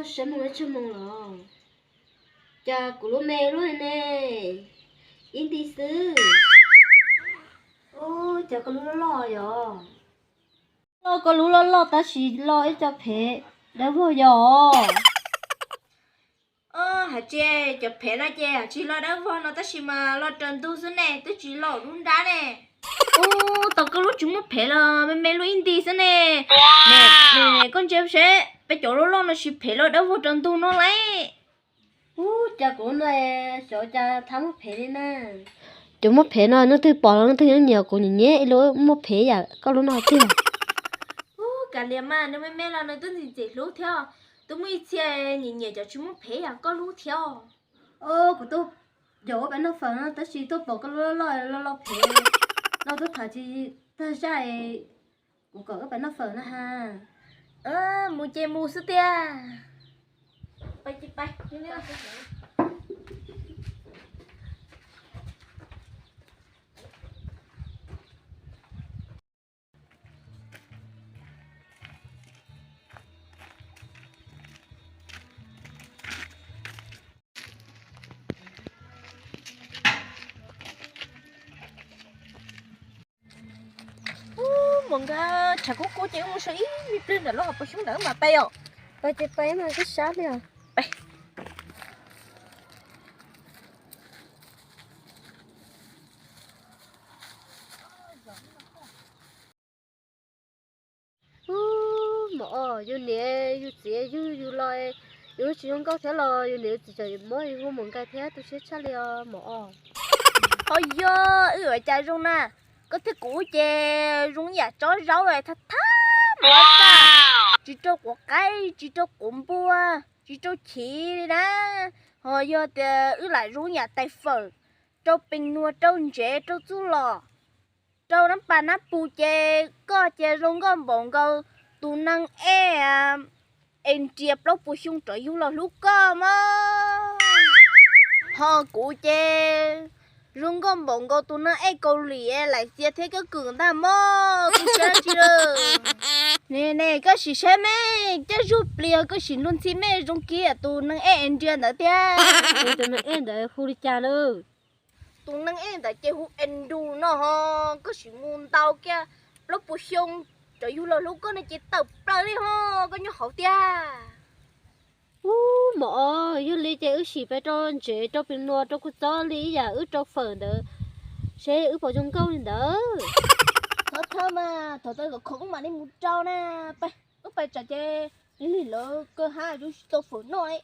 Saib moog ib tsug moog los, cas kuv lub me luaj ne, ib nti xwb. Ub, cas koj lub loj loj yog? Loj, koj lub loj loj tab sis loj ib co phev dawb vog yog? Hais tsis, cov phev no ces hais tsis loj dawb vog no tab sis mas loj raws ntug xwb ne, twb tsis loj dub nrab ne. Ub, tau koj lub tsis muaj phev los me me luaj ib nti xwb ne. Koj ntsia seb peb cov loj loj no tsis phev los dawb vog raws ntug no lauj. Ub, cas kuv no xyov cas thab muaj phev li na. Cov muaj phev no leej twg pom los leej twg nyiam nyiam, kuv nyiam nyiam ib lub muaj phev yam koj lub no tiag. Ub, kav liam mas, nws me me los nws twb ntxim ntxim hlub thiab. Twb muaj ib txhia nyiam nyiam cov tsis muaj phev yam koj lub thiab. Kuv twb yuav ua peb noj fawm no tab sis tuaj pom koj lub loj loj loj phev no twb tham tsis tag zaj, kuv kom koj peb noj fawm na ha. Mus ces mus xwb tiag. Ub, mus nkag tshav kub kub ces wb mus so ib me pliag ntawm lub hauv paus xyoob ntawd mas pais os. Pais ces pais mas twb sab li os. Ub, mos os, yus niam yus txiv yug yus los, yus tsis zoo nkauj thiab los yus niam yus txiv tseem muab yus hu mus nkag thiab, tu siab tshaj li os mos os. Ho yog wb ua cas zoo na, koj thiab kuv ces zoo yam tsob zaub thab thab mov tag, tsis rau quav qaib tsis rau quav npua, tsis rau chiv li na. Ho yog tias wb lam zoo yam tais fawm, rau pees nuas rau ntsev rau txuj lom, rau nab pas nab pus ces koj ces zoo nkauj npaum nkaus tus neeg ej India plaub puas xyoo rov yug los hlub koj mog. Ho kuv ces zoo nkauj npaum nkaus tus neeg ej Kaus Lim laim txias thiab kab kwm ntag mog, tu siab tsis lawm. Ne ne, koj sim saib mej, coj zuj plis koj sim luag ntxhi mej zoo kiag tus neeg ej India ntawd tiag. Tus neeg ej ntawd hu li cas lawm? Tus neeg ej ntawd ces hu Andrew no ho, koj sim mus ntaus kiag plaub puas xyoo rov yug los hlub koj no ces tawm plaws li ho, koj nyob hauv tiag. Ub, mos os, yog li ces wb sim pais rau ntsev rau pees nuas rau kuv txob li ib yam wb rau fawm ntawd, seb wb puas zoo nkauj li ntawd. Thov thawj mas, thaum twg kom khoom wb mam li mus rau na. Pais, wb pais tsam ces lig lig lawv kawg hab yuav tsis tau fawm noj.